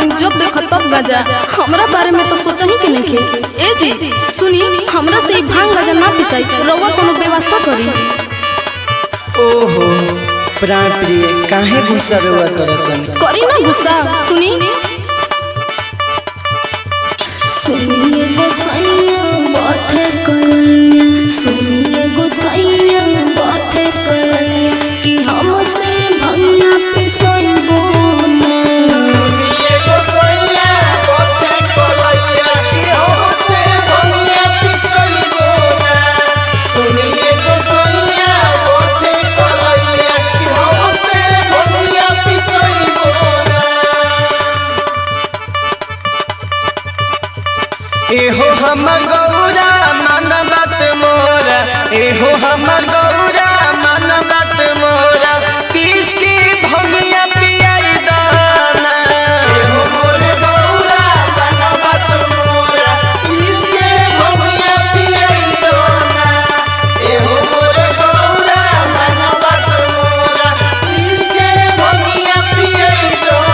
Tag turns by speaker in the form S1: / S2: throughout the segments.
S1: भांग, जब देखो तब गाजा। हमरा बारे में तो सोचा ही के नहीं। ए जी सुनी, हमरा से ई भांग गाजा ना पिसाई, रउआ कोनो व्यवस्था करी।
S2: ओहो प्राण प्रिय, काहे गुस्सा रउआ करतन?
S1: करी ना गुस्सा। सुनी सुनिए गोसाइया बाथे कलैया, सुनिए गोसाइया बाथे कलैया, कि हमसे भंगिया पिसैबो ना।
S3: सुनिए गोसैया बाथे कलैया, कि हमसे भंगिया पिसैबो ना। सुनिए गोसैया बाथे कलैया, कि हमसे भंगिया पिसैबो ना।
S2: एहो हमर गौरा मन बात मोरा, एहो हमर गौरा मन बात मोरा, पीस के भंगिया पियाई दाना।
S3: एहो मोरे गौरा मन बात मोरा, इसके भंगिया पियाई दोना। एहो मोरे गौरा मन बात मोरा, इसके भंगिया पियाई दोना।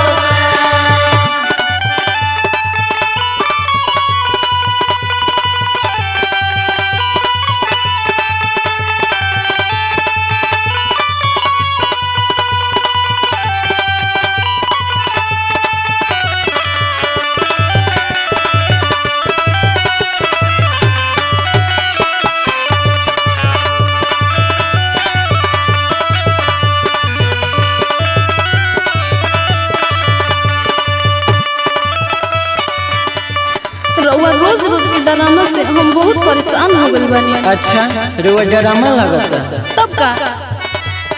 S1: रउआ रोज रोज के डरामा से हम बहुत परेशान हो गइल बानी।
S2: अच्छा, रउआ डरामा लागता?
S1: तब का,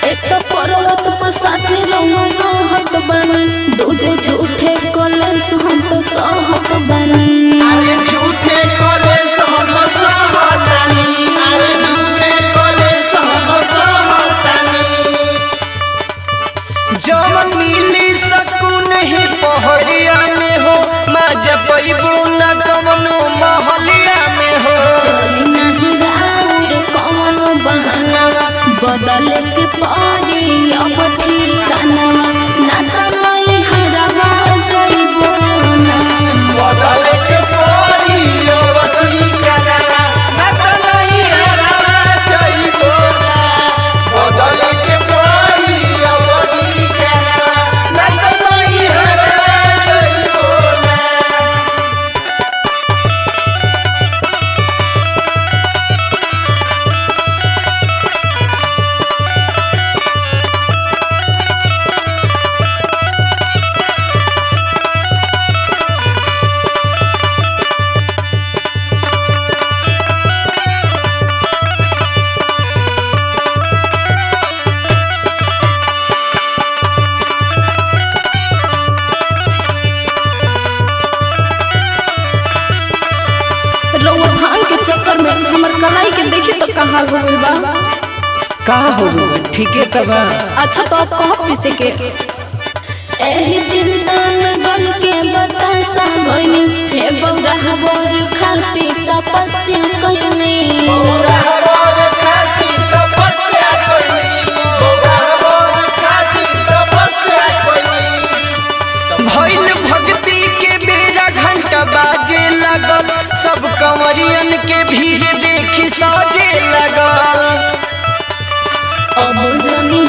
S1: एक तो पर्वत पर साथे रउआ रहत बानी, दूजे झूठे कलेस हम तो सहत बानी।
S3: अरे झूठे कलेस हम सहतानी, अरे झूठे कलेस हम सहतानी।
S2: जवन मिली सकून ही पहरिया में हो, माँ जपैबू न कवनो महलिया में हो।
S1: चली नहीं राउर कौनो बहाना, बदल के पारी अब ठिकाना, ना तो नहीं हरवा जइबो ना।
S3: बदल के परी अब ठिकाना, ना तो नहीं हरावा जइबो ना। बदल के परी अब ठिकाना, ना तो नहीं हरावा जइबो ना।
S1: रउआ भांग के चक्कर में हमर कलाई के देखी तो का हाल हो गइल बा।
S2: का हो गइल? ठीके त बा।
S1: अच्छा तो अब कहब पीसे के। एही चिंता में गल के बतासा बनी, हे बौरा बर खाती तपस्या कइनी।
S3: बौरा बर खाती तपस्या कइनी, बौरा बर खाती तपस्या कइनी।
S2: भइल भक्ति के बेरा घंटा बाजे लगल, सब कंवरियन के भीड़ देखी साजे लगल।
S1: अब जनी